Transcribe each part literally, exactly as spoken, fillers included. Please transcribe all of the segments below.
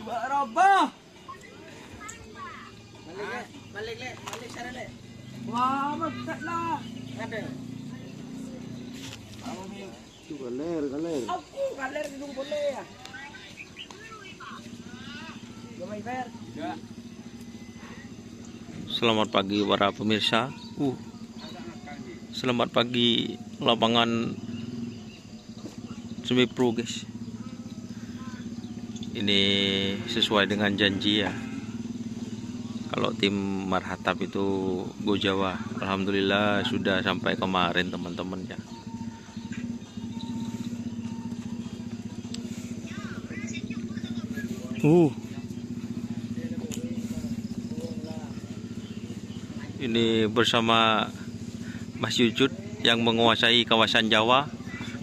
Bak Roboh. Balik, Lek. Balik, Lek. Balik, sana, Lek. Wah, mantap lah. Ada. Tuh, kaler, kaler. Aku kaler gedung boleh ya. Gua main fair. Selamat pagi para pemirsa. Uh. Selamat pagi lapangan Semipro, guys. Ini sesuai dengan janji ya. Kalau tim Marhatap itu go Jawa. Alhamdulillah sudah sampai kemarin, teman-teman, ya. Uh. Ini bersama Mas Yujud yang menguasai kawasan Jawa.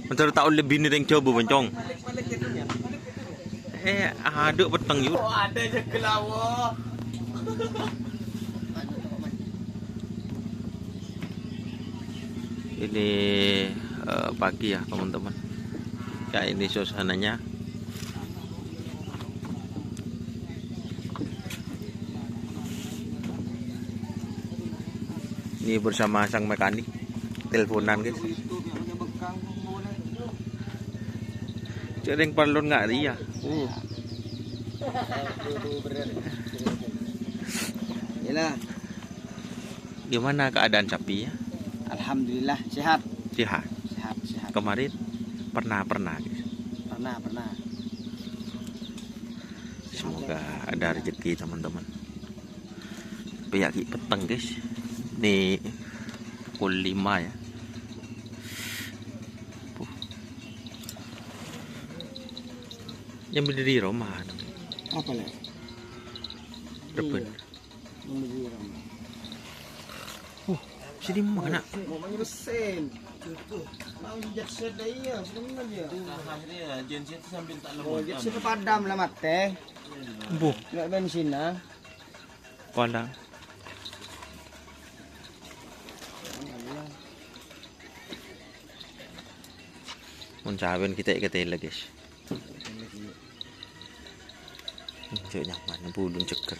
Menurut tahu lebih nih yang coba, Boncong. Eh, aduk peteng, Yud. Oh, ada aja gelawo. Ini, eh, pagi ya, teman-teman. Ya, ini suasananya. Ini bersama sang mekanik. Teleponan, guys. Sering perlu nggak dia? Uh. Gimana keadaan sapi ya? Alhamdulillah, sehat. Sehat. Sehat, sehat. Kemarin pernah, pernah, guys. Pernah, pernah. Semoga ada rezeki, teman-teman. Tapi ya, ki peteng, guys. Ini pukul lima ya. Puh. Yang berdiri rumah. Apa, Lek? Reben. Iya. Yang berdiri rumah. Uh, sini mana? Mau main mesin. Mau injek set deh, iya, seneng aja. Tahan dia, genset sambil tak Oh, lemot. Injek set padam lah mate. Buh. Nggak bensin, ah. Padang. Mon sawen kita ketela, guys. Cek nyaman, bulung ceger.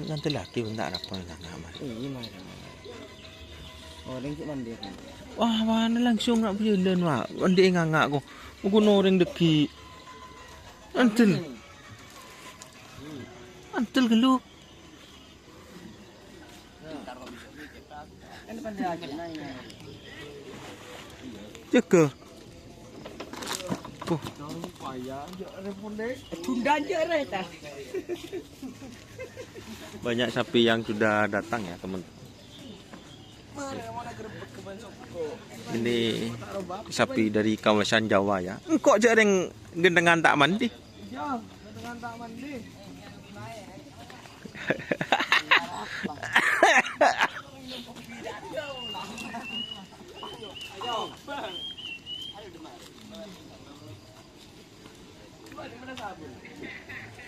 Nanti lagi bentar apa nggak nyaman. Iya, mari. Oh, ada yang cek mandi kan? Wah, mana langsung nak berjalan, Wak. Mandi nganga kok. Mungkin orang degi. Antel. Antel gelu. Jaga. Puh. Tunda aja, Reta. Banyak sapi yang sudah datang ya, teman. Ini sapi dari kawasan Jawa ya. Engkok jareng gendengan tak mandi.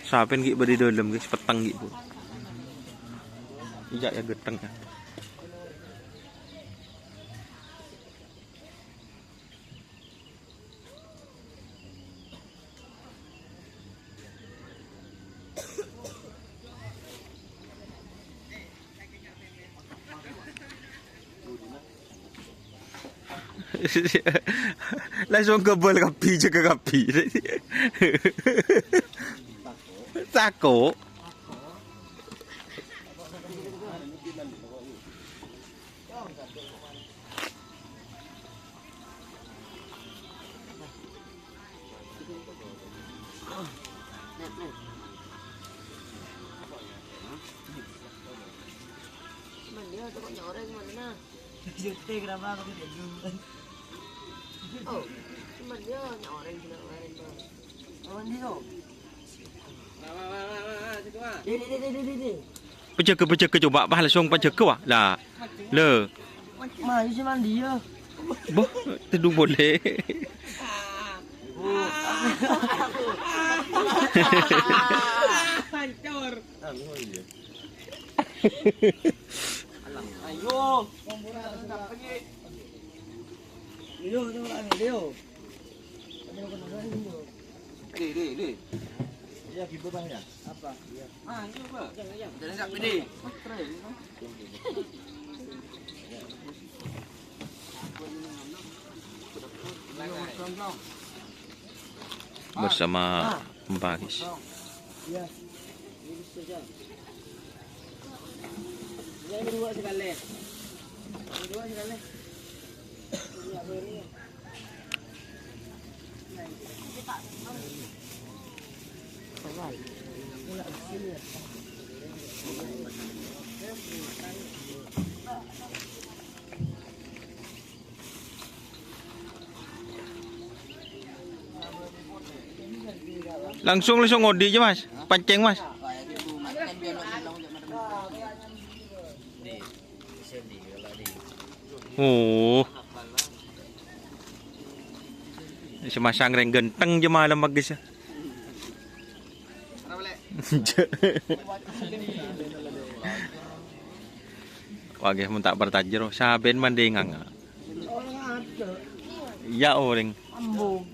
Sapen gi' bâdâ dâlem, guys, petteng gi', Bu. Iyâ, ya, getteng, ya. Langsung kebal kabbhi, jâgâ kabbhi. Tako'. Cuman dia tuh kok nyoreng mana? Jute kenapa aku tidak jumpa? Oh, cuman dia nyoreng gila kemarin, Bang. Oh, ini tuh. Ini, ini, ini, ini, ini. Pajâgâ, pajâgâ, coba, pas langsung pajâgâ, wah. Lah, lè. Maju sih mandi ya. Boh, tèdung polè. Hancur. Ayo. Ayo, ayo, ayo. Deh, deh, deh. Iya, gitu, Bang, ya. Apa? Iya. Ah, iya, Bang. Jadi, siap, ini. Bersama Mbah Gis. Iya. Ini dua sekali. Ini dua sekali. Langsung, langsung odi' aja, Mas. Pancing, Mas. Oh. Semasang reng ganteng aja malam, Mas Gis. Wah, nggih, mon ta' partajero, saben mandi nganga. Iya, oreng. Ambo.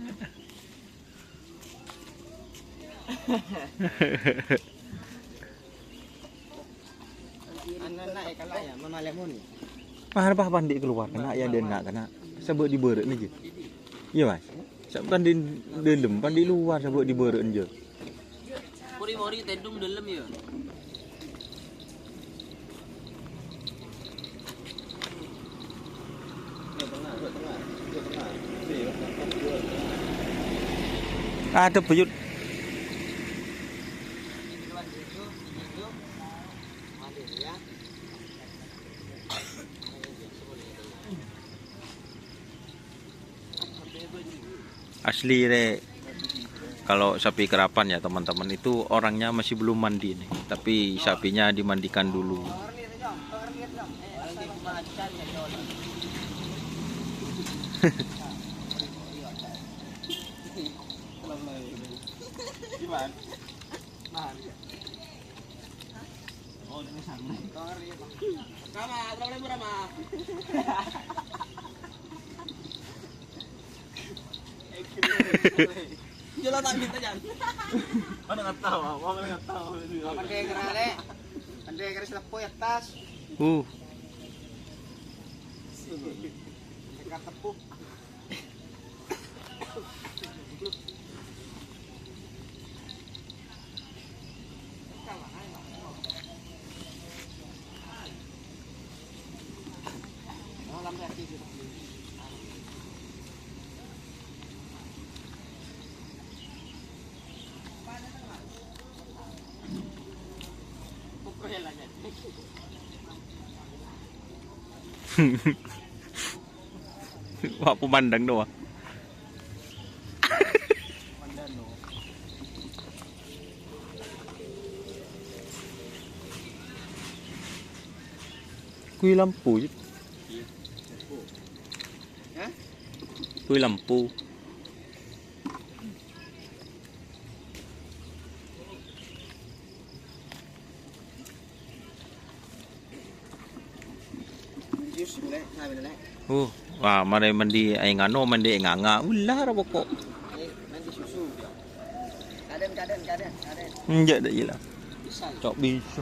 Anana' ya, kala' ya, mamalè mon. Mah, arapa pandi' kalowar, kana' ya, dâ' enna', kana'. Sabâ' di bârâ'na jâ. Iya, Mas. Sa-, pandi' dâlem, pandi' lowar, sabâ' di bârâ'na jâ. Pori-pori tèdung dâlem, ya. Ada buyut. Asli, Rek. Kalau sapi kerapan ya, teman-teman, itu orangnya masih belum mandi nih, tapi sapinya dimandikan dulu. Rama, Rama, Rama. Jolo ta' minta, Jan. Mana nggak tahu, apa mana nggak tahu. Apa dia kira, Le? Kan dia kira selepo ya, tas. Uh. Dekat tepuk. Wah, pemandang doang. Kui lampu, Jep. Kui lampu. Uh, wah, mare mandi aeng ano, mandi aeng anga. Ulah ra pokok. Mandi susu. Kaden, kaden, kaden, kaden. Enjak dak gila. Bisa. Cok bisa.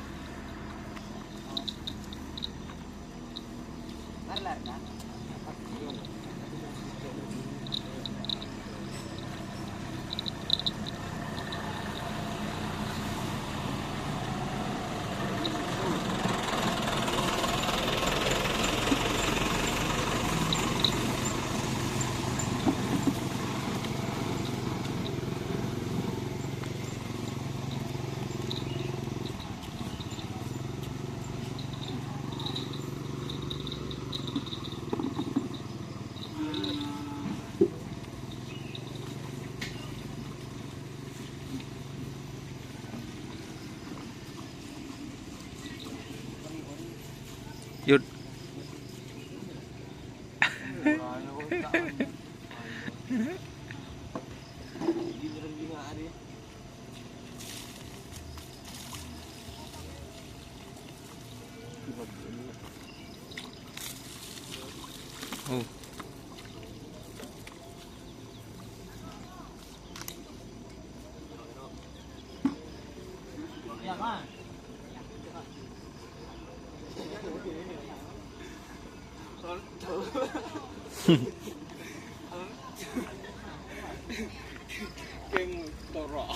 Keng toro.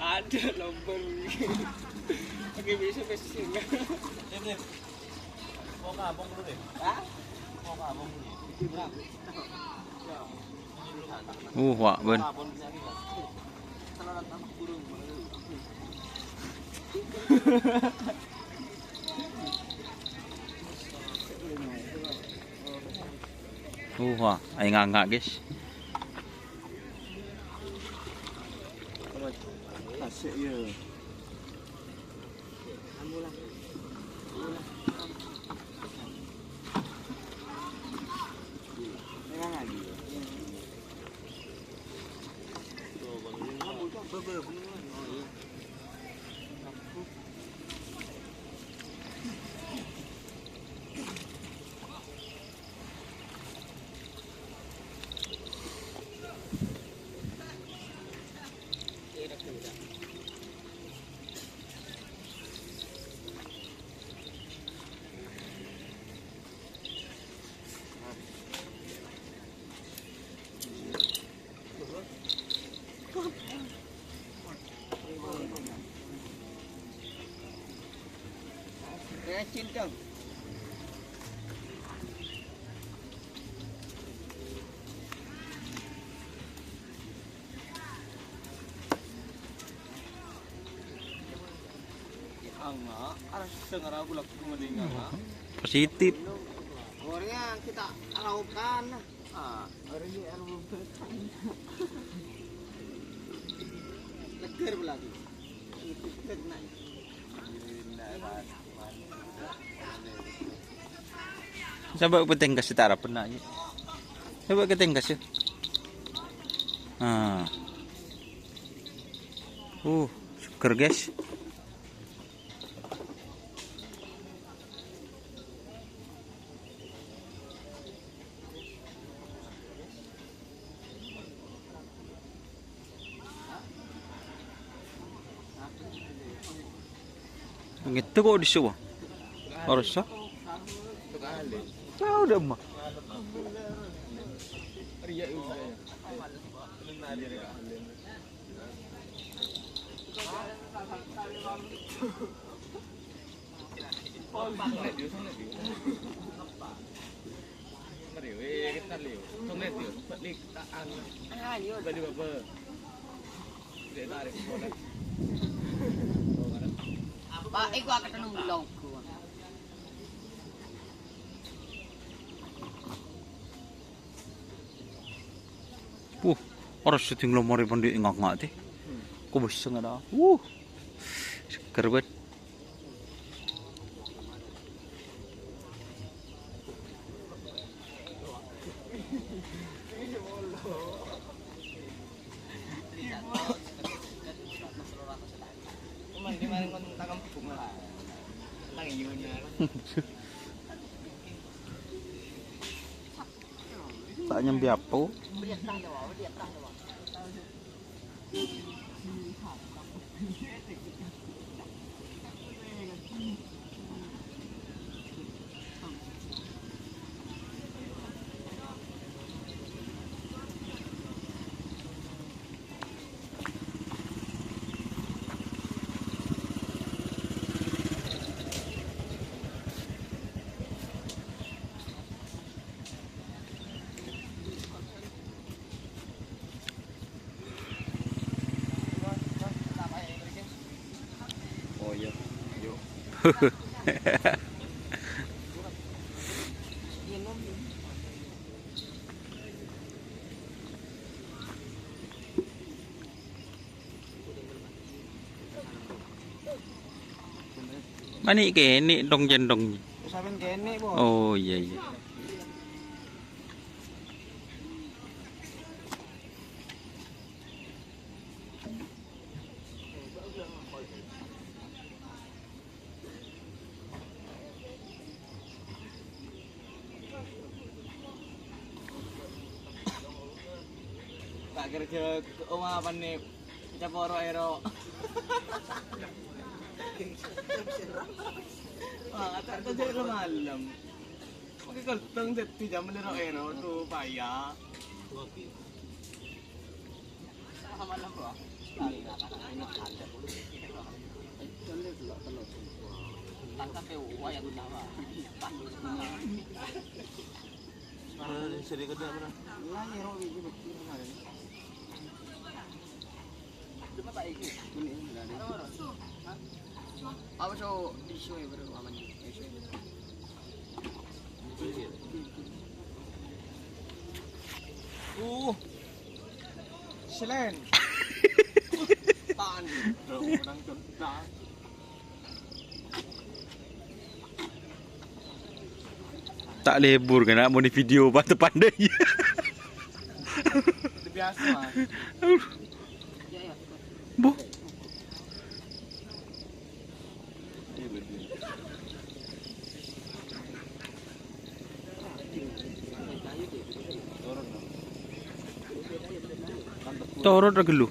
Ada lomba. Oke, bisa pesen. Mau kabung dulu deh. Hah? Mau kabung dulu. Uh, wah, ben. Uh, wah, ayo nganga, guys. Asik ya. Positif. Orangnya kita lakukan. Ah, hari ini anu. Seger berarti. Seger, nah. Coba ke tengkas, kita arep pernah, ya. Coba ke tengkas, ya. Nah. Uh, seger, guys. Ngèdhâ kok dissa', wah. Harus, ah. Tahu deh, Mak. Pak, iku akademi longgo. Wuh, ora sedhing lomore pendhi ngak-ngak, tè. Kobus sengara. Wuh. Seger, bet. Ta' nyambi apa? Oh, iya. Yuk. Mani' kènè' dong cèndong. Sampèyan kènè', Bos. Oh, iya, iya. Ta' kerja ke oma panne. Poro ero. Wah, tak terjadi malem. Oke, kalau teng jadi jam lero ero tuh paya. Malem, Bro. Tangkap ya, wah, yang utama. Seri kedua mana? Apa so isu ya, Bro? Aman. Isu. Uh. Selain. Pan. Bro, orang cerdas. Ta' lebur kana' mon video pas pandai. Biasa, Mas. Boh. Torot ra ghâllu.